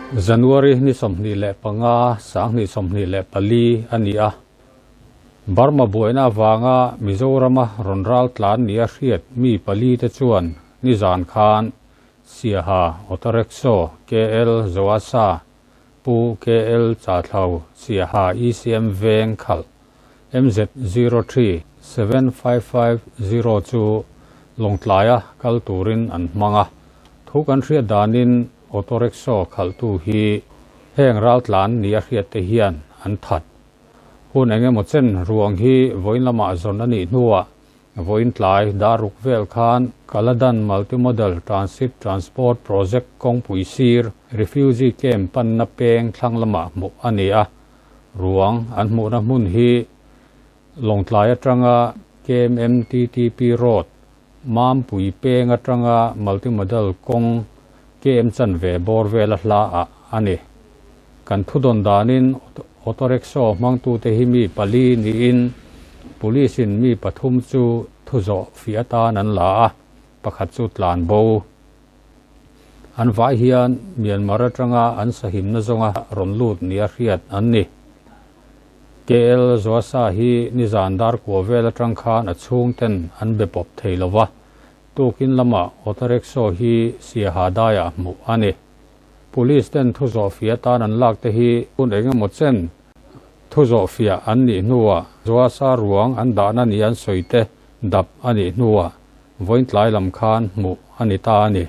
January ni 25, 2024 a ni a. Burma buaina avanga Mizorama rawn ral tlan nia hriat mi pali te chuan nizan khan Siaha Autorickshaw KL Zoasa Pu KL Chathlau Siaha ECM Veng khalh MZ 037550 chu Lawngtlaia kal turin an hmang a. Thu kan hriat danin autorickshaw khalhtu hi heng raltlan nia hriatte hian an that. Hun eng emaw chen ruang hi vawiin lamah zawn a nih hnuah vawiin tlai daruk vel khan Kaladan Multimodal Transit Transport Project kawngpui sir Refugee Camp panna peng thlang lamah hmuh a ni a. Ruang an hmuhna hmun hi Lawngtlai atanga KMMTTP Road, Mampui peng atanga Multimodal kawng KM chanve bawr vela hla ah a ni. Kan thudawn danin autorickshaw hmangtute hi mi pali niin Police in mi pathum chu thuzawh fih atan an la a, pakhat chu tlan bo. An vai hian Myanmar atanga an sahimna zawnga rawn lut nia hriat an ni. KL Zoasa hi nizan dar kua vel atang khan a chhungten an be pawp thei lo va, tukin lamah autorickshaw hi Siaha daiah hmuh a ni. Police ten thu zawhfiah atan an lak te hi hun eng emaw chen thu zawhfiah an nih hnuah Zoasa ruang an dahna ni an sawi te dap a nih hnuah vawiin tlai lam khan hmuh a ni ta a ni.